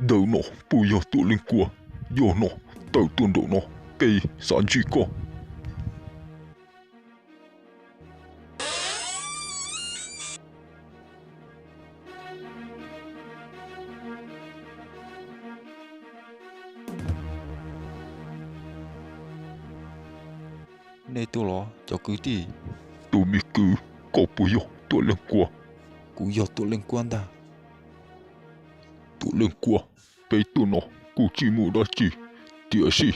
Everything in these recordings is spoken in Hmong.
Ntawm no puas yog Tuam Leej Kuab? Yog no, tawm tuaj nraum no, peb xav ntsib koj. Nej tuaj los cov kwv tij? Tus me kwv, koj puas yog Tuam Leej Kuab? Kuv yog Tuam Leej Kuab ntag. Tuam Leej Kuab, peb tuaj no kuj tsis muaj dab tsi, tiam sis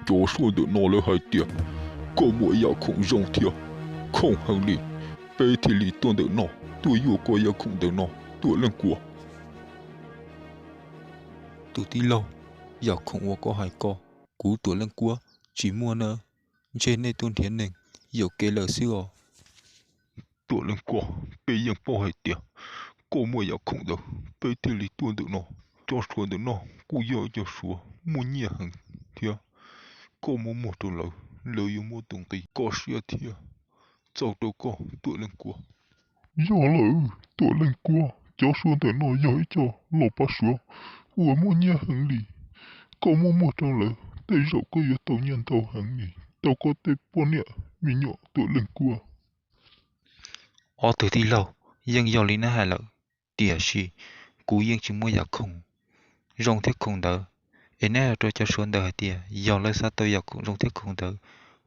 cov suab ntawm no lawv hais tias koj muaj yam khoom zoo thiab khoom heev li, peb thiaj li tuaj ntawm no tuaj yuav koj yam khoom ntawm no, Tuam Leej Kuab. Tus tij laug, yam khoom uas koj hais ko, kuv Tuam Leej Kuab tsis muaj nawb. Ntshe nej tuaj nrhiav neeg yuam kev lawm xwb os. Tuam Leej Kuab, peb yeej paub hais tias koj muaj yam khoom ntawd, peb thiaj li tuaj ntawm no. Cov suav ntawm no kuj yog cov suav muaj nyiaj heev thiab, koj muab muag rau lawv, lawv yuav muab tus nqi koj siab thiab txaus rau koj, Tuam Leej Kuab. Yog lawm, Tuam Leej Kuab, cov suav ntawm no yog ib co los pav suav uas muaj nyiaj heev li. Koj muab muag rau lawv, tej zaum koj yuav tau nyiaj ntau heev li, tau koj tej poj niam me nyuam, Tuam Leej Kuab. Ob tug tij laug, yeej yog li neb hais lawm, tiam sis kuv yeej tsis muaj yam khoom zoo thiab khoom ntawd. Es neb hais rau cov suav ntawd hais tias yog lawv xav tau yam khoom zoo thiab khoom ntawd,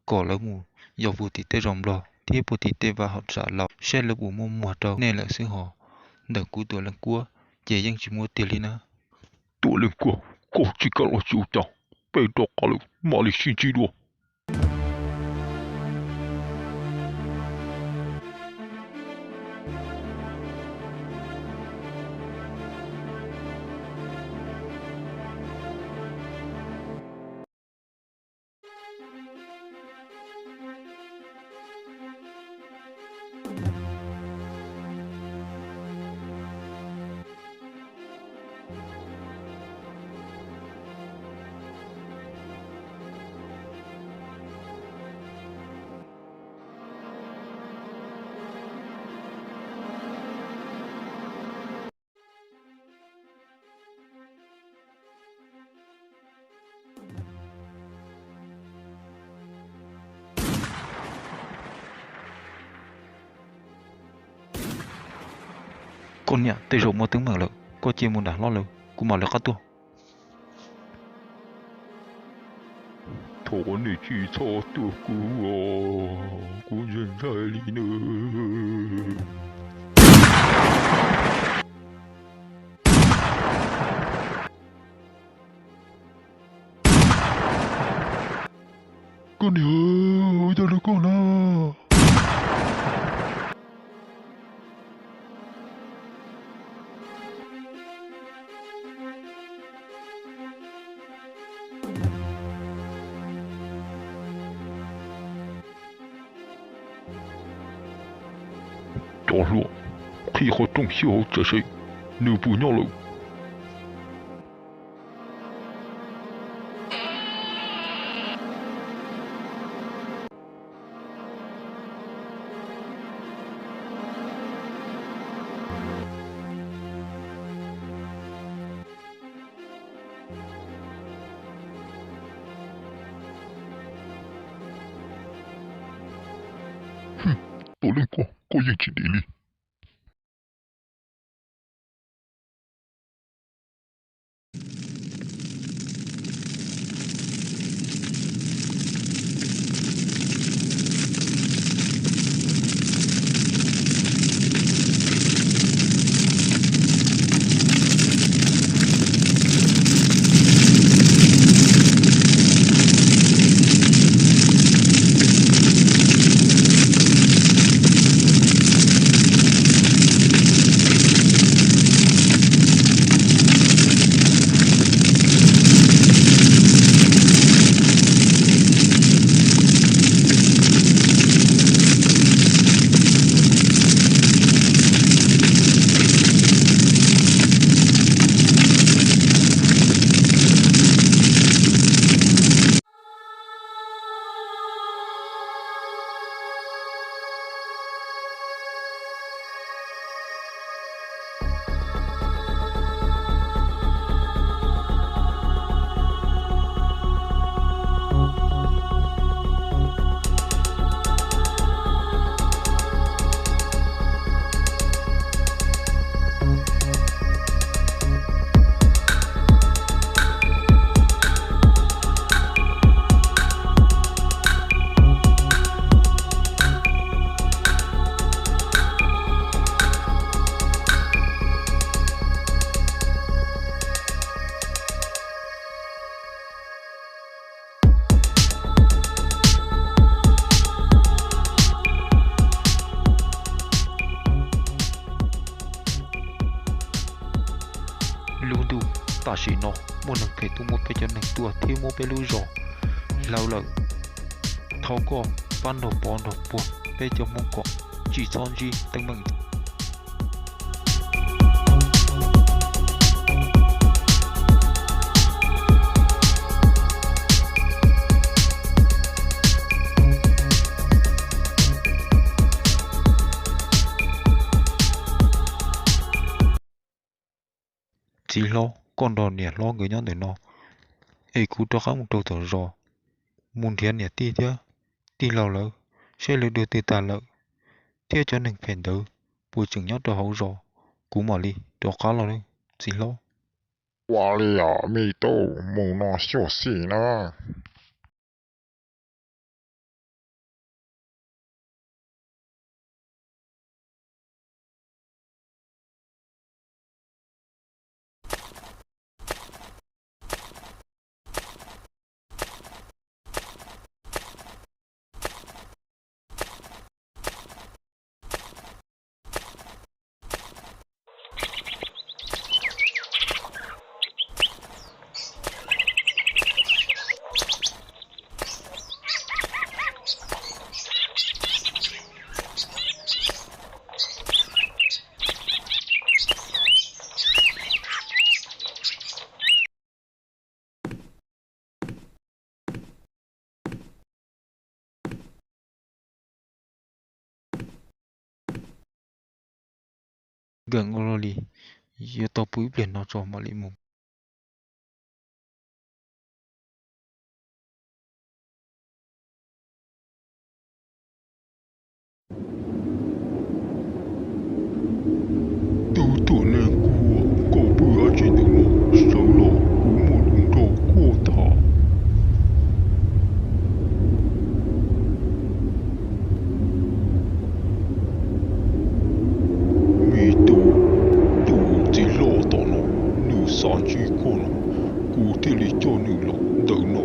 kom lawv mus yos puag tim tej zos Nplog thiab puag tim tej vaj hauv tsa laus, saib lawv puas muab muag rau nej lawm xwb hos. Ntawm kuv Tuam Leej Kuab ces yeej tsis muab tiag li na. Tuam Leej Kuab, koj tsis kam los tsis ua cas, peb rov qab lawm mam li sib ntsib dua. Koj niam, tej zaum muaj teeb meem lawm, koj cia mus nram hlob lawm, kuv mam li qab tuaj. Thov nej tsis txhob tua kuv os, kuv ntshai ntshai li nawb. Koj niam, ua cas rau koj na? Cov hluas, qhib qhov rooj xyuas hauv tsev seb nws puas nyob lawm. Tuam Leej Kuab, koj yeej tsis dim li. Lub ntuj tam sim no muaj neeg phem tuaj muab peb cov neeg tua thiab muab peb lub zos hlawv lawm. Thov koj pab nrog pov nrog puag peb cov Hmoob kom tsis txhob ntsib teeb meem. Txiv hlob, koj nrog niam hlob nkawd nyob ntawm no, es kuv rov qab mus rau tom zos, mus nrhiav niam tij thiab tij laug lawv, saib lawv dua twg tas lawm, thiab cov neeg phem ntawd puas tseem nyob rau hauv zos, kuv mam li rov qab los, txiv hlob. Ua li os me tub, mus no xyuam xim na. Nkees ua luaj li, yuav tau pw ib pliag no tso mam li mus. Tus tuam neeg kuab, koj pw dab tsi ntawm no? Sawv los kuv muaj lus nrog koj tham. Me tub, tus txiv hlob tom no, nws xav ntsib koj no, kuv thiaj li coj nws los ntawm no.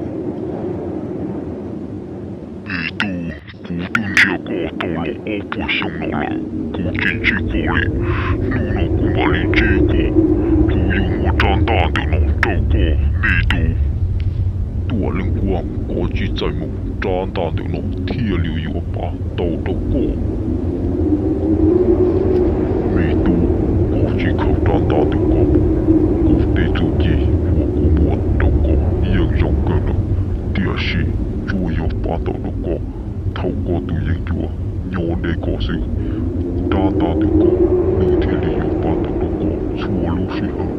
Me tub, kuv twb nrhiav koj tau los ob puas xyoo no lawm, kuv tsis ntsib koj li. Hnub no kuv mam li ntsib koj, kuv yuav muab rab ntaj ntawm no rau koj, me tub. Tuam Leej Kuab, koj tsis txhob mus, rab ntaj ntawm no thiaj li yuav pab tau rau koj. Cuag nyob deb kom xwb, nrab tas twg kom nws thiaj li yuav pab tau rau koj txhua lub sij hawm,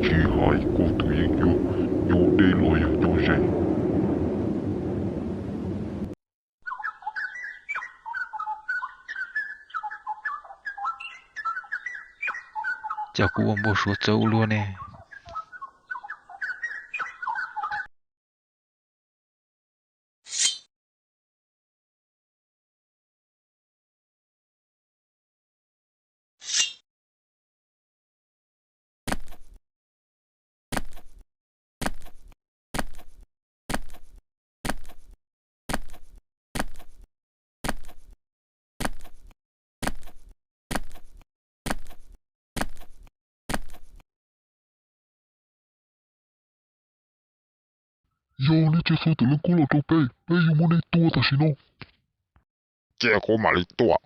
tsis hais koj tus yeeb ncuab nyob deb los yog nyob ze. Cas kuv ua npau suav txawv ua luaj ne. Yog nej tso xov tom leej kuab los rau peb, peb yuav muab nej tua tam sim no. Cia kuv mam li tua.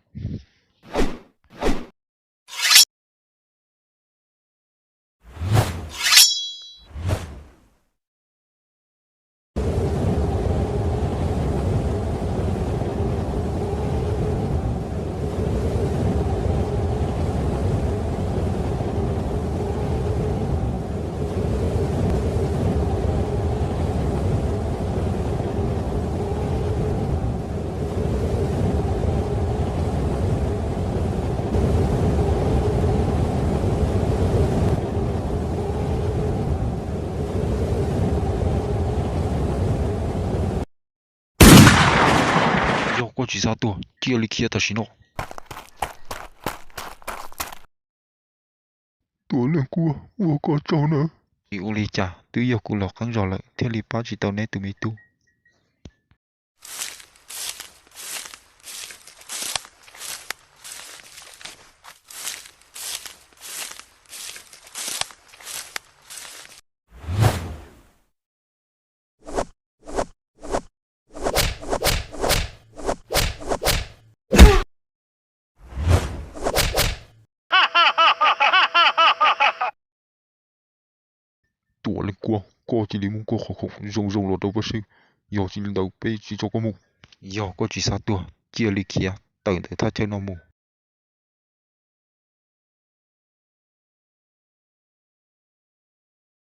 Yog koj tsis xav tuag, cia li khiav tam sim no. Tuam Leej Kuab, ua koj tsaug nawb. Tsis ua li cas, twb yog kuv los qeeb zog lawm thiaj li pab tsis tau neb tus me tub. Tuam Leej Kuab, koj cia li muab koj qhov khoom zoo zoo los rau peb seb, yog tsis li ntawd peb tsis tso koj mus. Yog koj tsis xav tuag, cia li khiav tawm ntawm thaj chaw no mus.